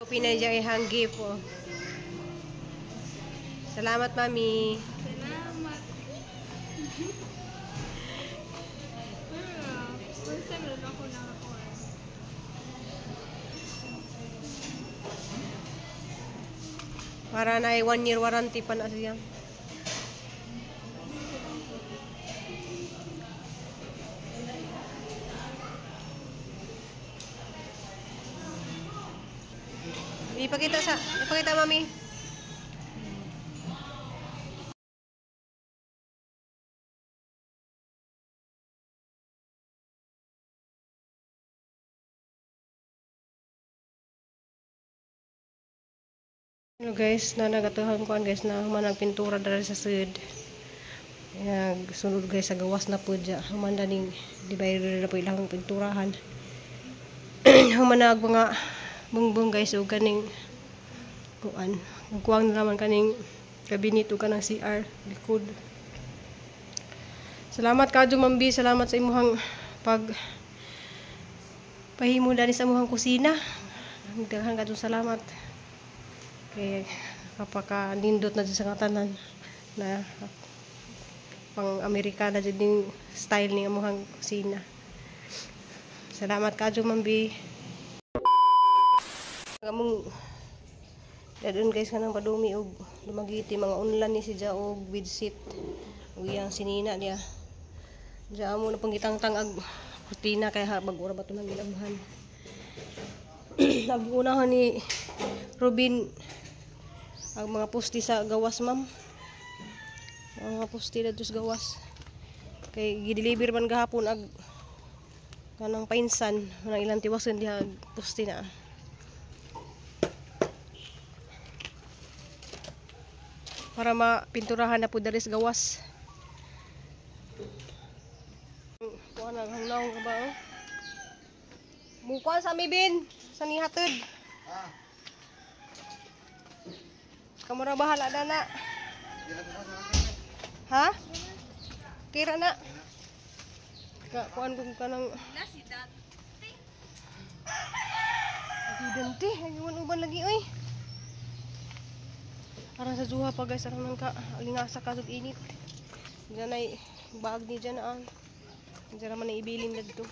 Pinadya ihang gift oh. Salamat, Mami. Salamat. First time rin ako nakakuha. Para na 1 year warranty pa na siya. Ipakita, Mami. Hello guys, na nagatuhan kuan guys na human ang pintura dara sa sud. Nagsunod guys sa gawas na po dya. Human na ning divider na po ilang pinturahan. Human na mga bungbong guys ug kaning kuan. Kuwang na naman kaning cabinet ug kanang CR likod. Salamat kadyo Mambi, salamat sa imuhang pag pahimo dani sa imuhang kusina. Daghan kadyo salamat. Kaya kapaka nindot na dyan sa nga tanan na pang Amerikana dyan yung style ni amuhang kusina. Salamat kadyo Mambi. Among dadun guys kanang padumi og dumagiti mga unlan ni si Ja og bedsheet ug iyang sinina niya. Ja amo na panggitangtang ag kurtina kay bag ora ba to nang gilabhan. Nagunahan ni Robin ang mga poste sa gawas, ma'am. Mga poste dadto sa gawas. Kay gideliver man gahapon ag kanang painsan nang ilang tiwason diha poste na. Para mapinturahan na po diri sa gawas. Kuha na hangnaw ka ba? Oh? Mukuha sa mi bin sa nihatod. Kamu na bahala na na. Ha? Kira na. Ka kuan kung kanang Dante, ayun uban lagi oy. Aran sa juha pa guys, aran nang ka alingasa ka sug init. Diyan ay bag ni diyan ang. Diyan naman ay ibilin dadto.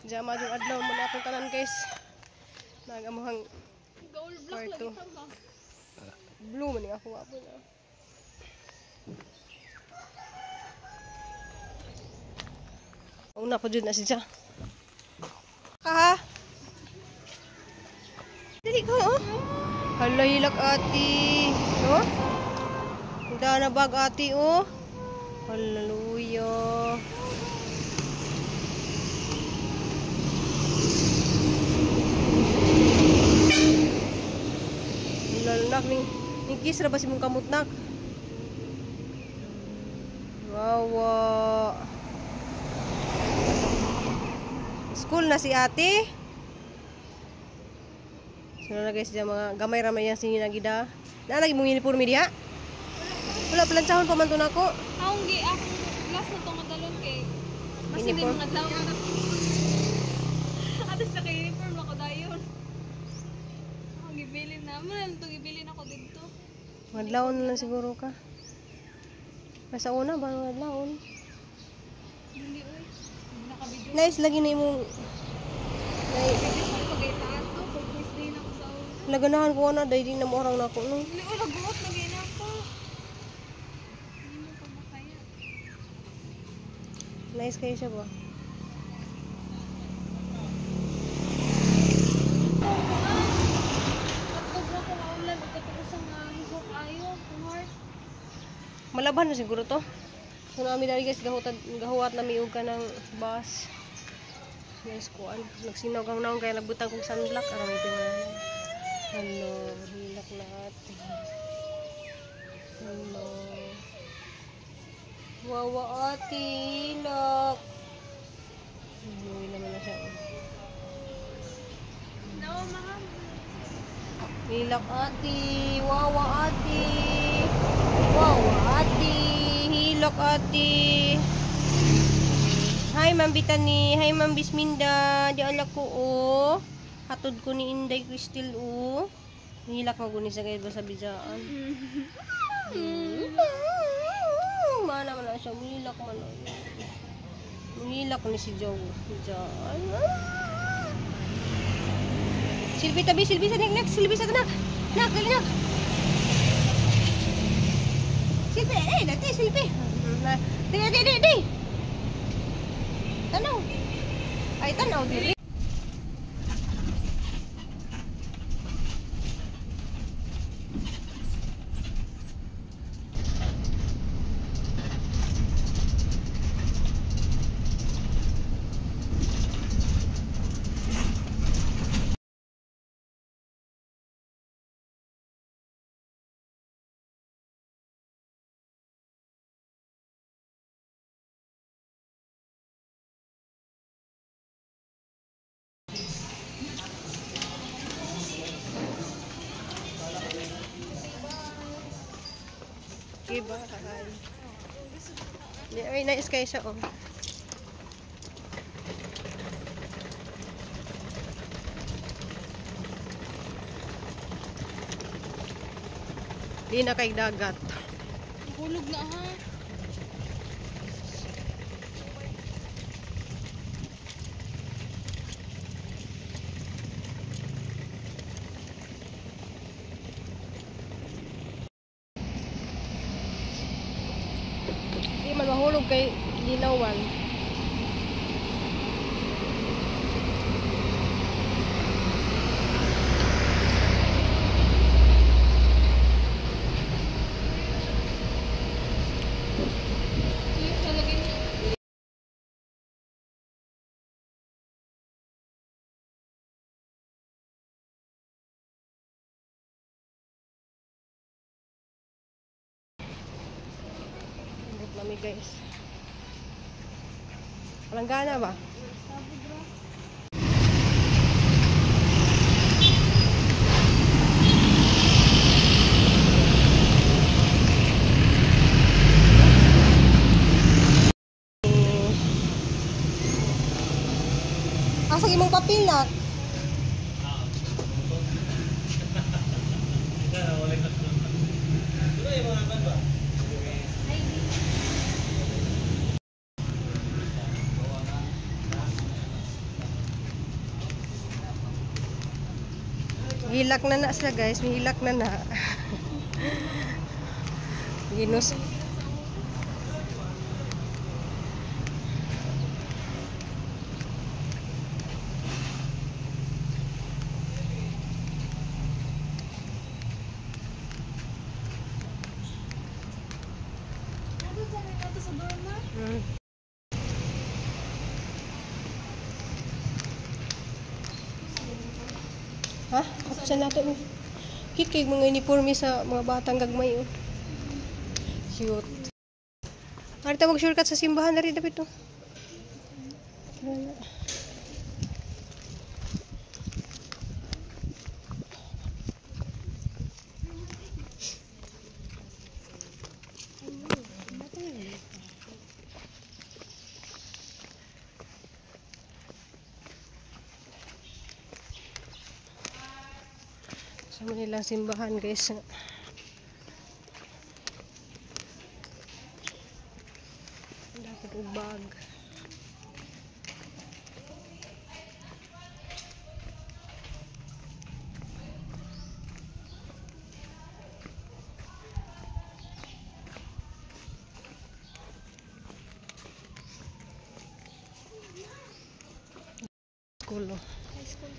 Diyan majong adlaw man atong tanan guys. Nagamuhang Gold block lagi kwarto. ta ba? Blue man ni ako apo na. Una pa jud na siya. Ka. Dili ko oh. Hala hilak ati. Oh. Handa na bag ati oh. Hallelujah. Lalo nak ning ning kiss ra ba si mong kamot nak? Wawa. School na si ate. So na guys, diyan mga gamay ra man yang singinagida. Naa lagi mong uniforme diha? Wala plantsahon pa man to nako. Akong gi akong last na tong dalon kay mas hindi Uniform? mga adlaw. Ato sa kay uniform ako dayon. Akong gibilin na mo lang tong gibilin ako didto. Madlawon na lang siguro ka. Nasa una ba madlawon? Dili oy. Nakabidyo. Nice lagi na imong Video ko pagaitaan to pag first day na ako sa una. naganahan ko na dahil di na mo orang nako no. Dili oy naguot lagi na ako. Hindi mo pa makaya. Nice kayo siya ba? Katog na ko nga ulan ug katog sa nga hihok ayo kung heart. Malaban na siguro to. So nami dali guys gahuat na miug ka ng bus. Guys kuan nagsinog ang naong kaya nagbutang kog sunblock aron ito na. Hello, hilak na ate. Hello. Wawa ate, hilak. Uwi naman na siya. No, mahal. Hilak ate, wawa ate. Wawa ate, hilak ate. Hi Ma'am Bitani, hi Ma'am Bisminda. Di ala ko oh. Hatod ko ni Inday Crystal oh. Nihilak maguni sa guys sa bijaan. Mana man na siya, muhilak man. Muhilak ni si Joe. Bijaan. Silbi tabi, silbi sa nak, silbi sa nak. Nak, dali nak. Silbi, eh, dati silbi. Di, di, di, di. Tanaw. Ay, tanaw dili. Okay ba? Ay, nais kayo siya, oh. Di na kay dagat. Hulog na ha. Di man mahulog kay linawan. Lami guys. Walang gana ba? Asa imong papel na? Hilak na na sila guys, may hilak na na. Ginus. Ha? Kapsa nato ni. Cute kay mga uniforme sa mga batang gagmay oh. Cute. Arita mag shortcut sa simbahan na rin dapat to. Sa Manila simbahan guys. Dapat og bag. School. High school.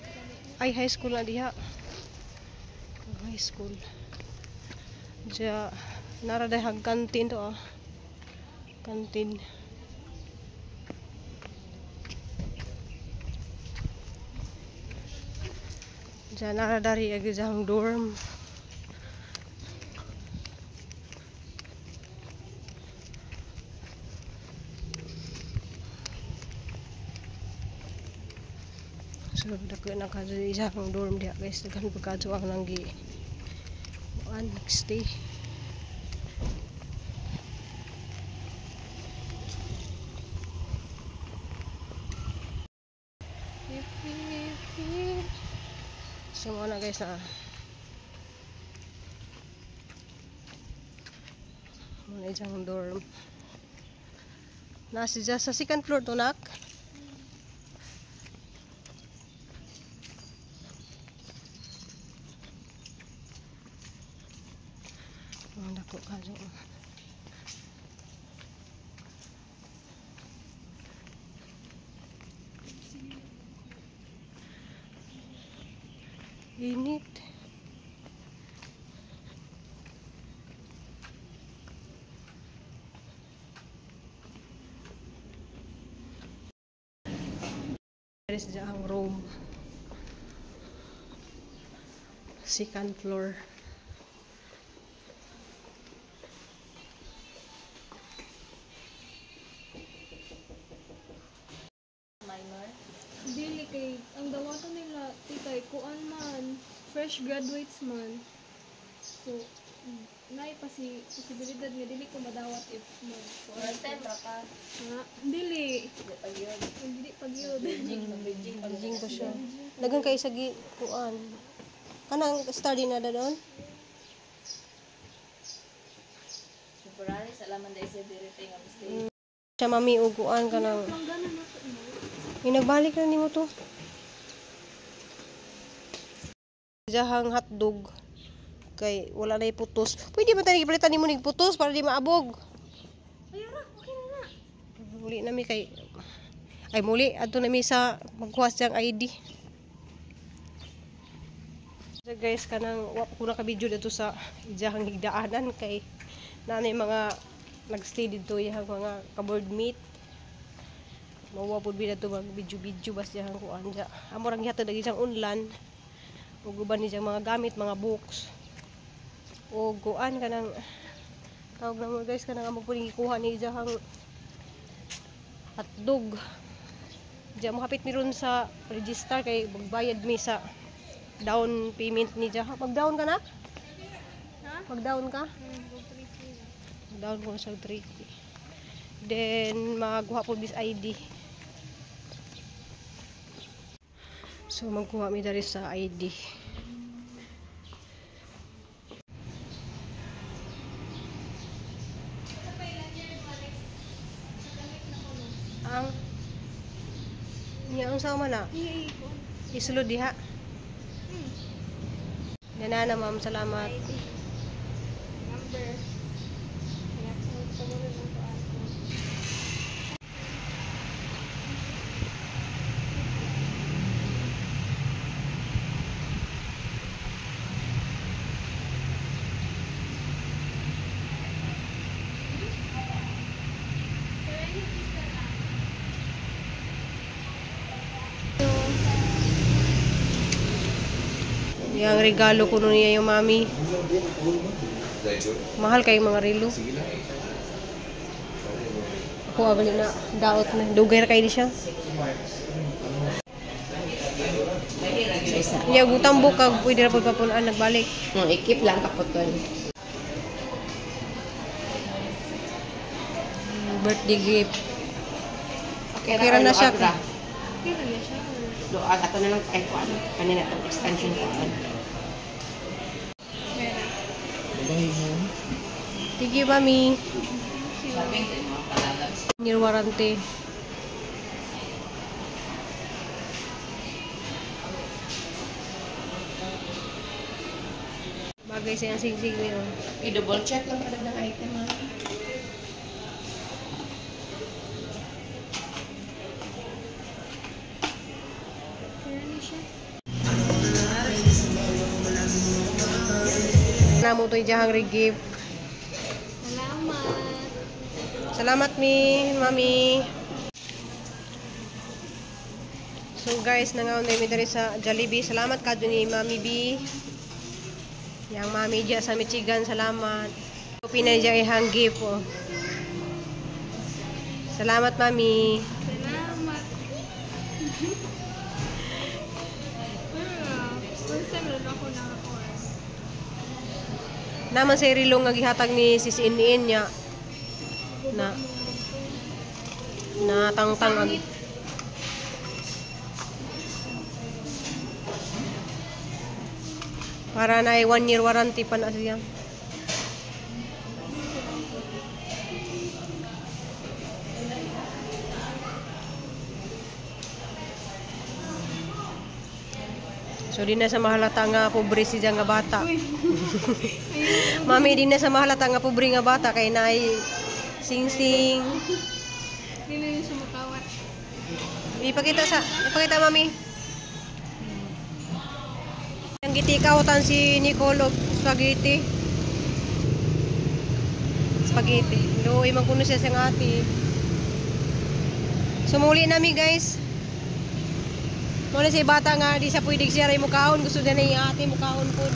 Ay, high school na diha. High school. Diya, nara dahag kantin to ah. Kantin. Diya, nara dari agi diyang dorm. So, dako na ka isang dorm diha guys, daghan pagkadto ang nanggi kuan nagstay. Guys na. Muna diyang dorm. Nasa dyan sa second floor to, nak. Ang dako ka dyan. Init. There is ang room. Second floor. Dili kay ang dawaton nila tikay kuan man, fresh graduates man. So naay pa si posibilidad nga dili ko madawat if mag kuan. Time ra ka. Ha? Dili. Di pa gyud. Dili pa gyud. Beijing, Beijing ko siya. Dagan kay sa kuan. Kanang study na da doon? Temporary sa laman dai sa diri nga mistake. Siya mami og kuan kanang Langgana na to, no? Nagbalik na nimo to. Jahang hotdog kay wala na putos. Pwede ba tayo gipalitan nimo nig putos para di maabog? Ayaw ra, okay na na. Muli na mi kay ay muli adto na mi sa magkuha siyang ID. So guys, kanang wa ko naka-video dito sa ijahang higdaanan kay nanay mga nagstay dito iyang mga ka-board mate. Mawa pud bi dito mag video-video bas iyang kuan ja. Amo rang gihatag lagi siyang unlan. Ug uban ni siyang mga gamit, mga books. O kuan kanang tawag na mo guys, kanang amo pud gikuha ni iyang hotdog. Diya mo hapit mi ron sa register kay magbayad mi sa down payment ni Jaha. Mag-down ka na? Ha? Mag-down ka? Go 3K na. Down ko na sa 3K. Then magkuha po bis ID. So magkuha mi diri sa ID. Ang niya unsa man na? Iya, kuan. Isulod diha. Nanana ma'am, salamat. ID. Number. Kaya ko tumulo ng kuan ko. Yang regalo ko nun niya yung mami. Mahal kayong mga relo. Ako abali na daot na. Dugay ra kayo ni siya. Iya, gutang ka, pwede ra pud papunan nagbalik. Ikip lang kaputol. Birthday gift. Okay, Okay ra na siya. Luag ra. Okay ra na siya. Luag ato na lang kay kuan. Kanina tong extension kuan. Meron. Thank you, mami. Year warranty. Bagay sa iyang singsing niyo. I-double check lang kada ng item ha. Kaya ni siya. Namo to ijahang gift. Salamat. Salamat mi, mami. So guys, nangaon na mi diri sa Jollibee. Salamat kadto ni Mami B. Yang mami diya sa Michigan, salamat. Pinay diya ihang gift oh. Salamat mami. Salamat. Pero, first time rin ako nakakuha. Naman sa relo nga gihatag ni Sis Inin niya na na tangtang ag Para na 1 year warranty pa na siya. So di na sa mahalata nga pobre siya nga bata. Mami, di na sa mahalata nga pobre nga bata kay naay sing-sing. Hindi na yun siya makawat. Ipakita mami. Ang gitikawtan si Nicole og spaghetti. Spaghetti. Luoy man kuno siya sa ati. Sumuli nami guys. Mo na si bata nga di siya pwede siya ray mukaon, gusto niya na yung ate mukaon pud.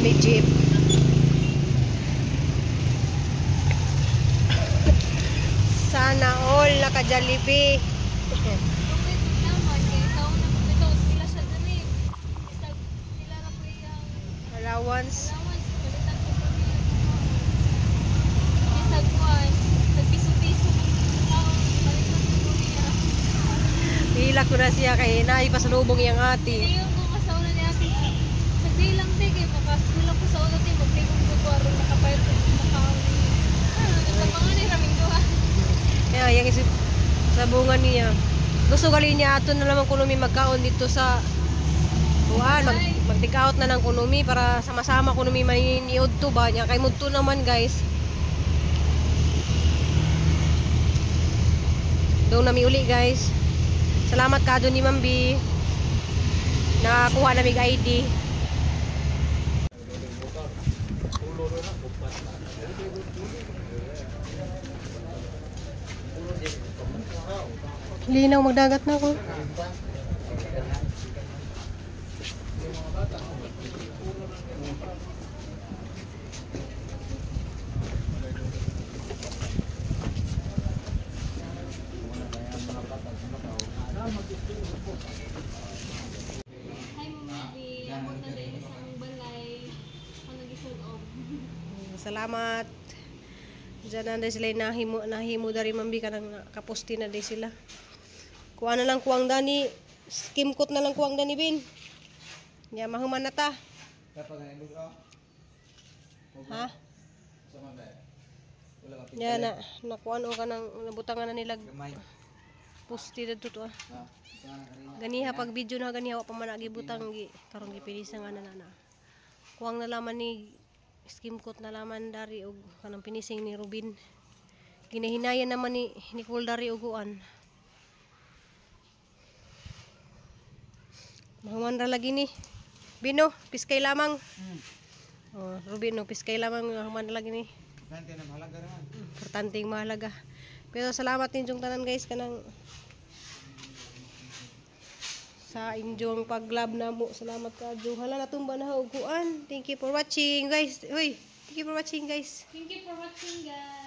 May jeep. Sana all naka-Jollibee. Lupit naman, kay tao na ito, sila siya dali. Isag, sila na po yung Allowance. Allowance, palitan ko po niya. Isag kuan, sa piso-piso tao, palitan ko po niya. Hila ko na siya kay naay pasalubong iyang ate. Ngayon ko kasauna ni ate, sa day lang te, kay makasula ko sa una te, magtigong ko ko aron makapalit ko makaon. Ano, nagtapangan ni raming duha. Kaya yung isip sabungan niya. Gusto gali niya ato na naman kunumi magkaon dito sa kuan, mag take out na ng kunumi para sama-sama kunumi may niudto ba niya kay mudto naman guys. Doon nami uli guys. Salamat ka ni Ma'am B. Nakakuha na mig ID. Linaw, magdagat na ako. Hi, Mami B. Abot na din sa among balay. Ako nag-isulog. Salamat. Diyan na sila nahimo nahimo dari Ma'am B kanang kaposti na di sila. Kuha na lang kuwang dani, skim coat na lang kuwang dani bin. Nya mahuman na ta. Ha? Ya na nakuan o kanang nabutangan na nila posti dadto to ah. Ganiha pag video na ganiha wa pa man gibutang gi karon gipilisa nga na na. Kuwang na laman ni skim coat na laman dari og kanang pinising ni Rubin. Ginahinayan naman ni Nicole dari og kuan. Mahuman ra lagi ni. Bino, piskay lamang. Oh, Rubin, no, piskay lamang mahuman ra lagi ni. Importante yung mahalaga. Pero salamat ninyong tanan guys kanang sa inyong pag-love na mo. Salamat ka. Hala natumba na og kuan. Thank you for watching guys. Uy, thank you for watching guys. Thank you for watching, guys.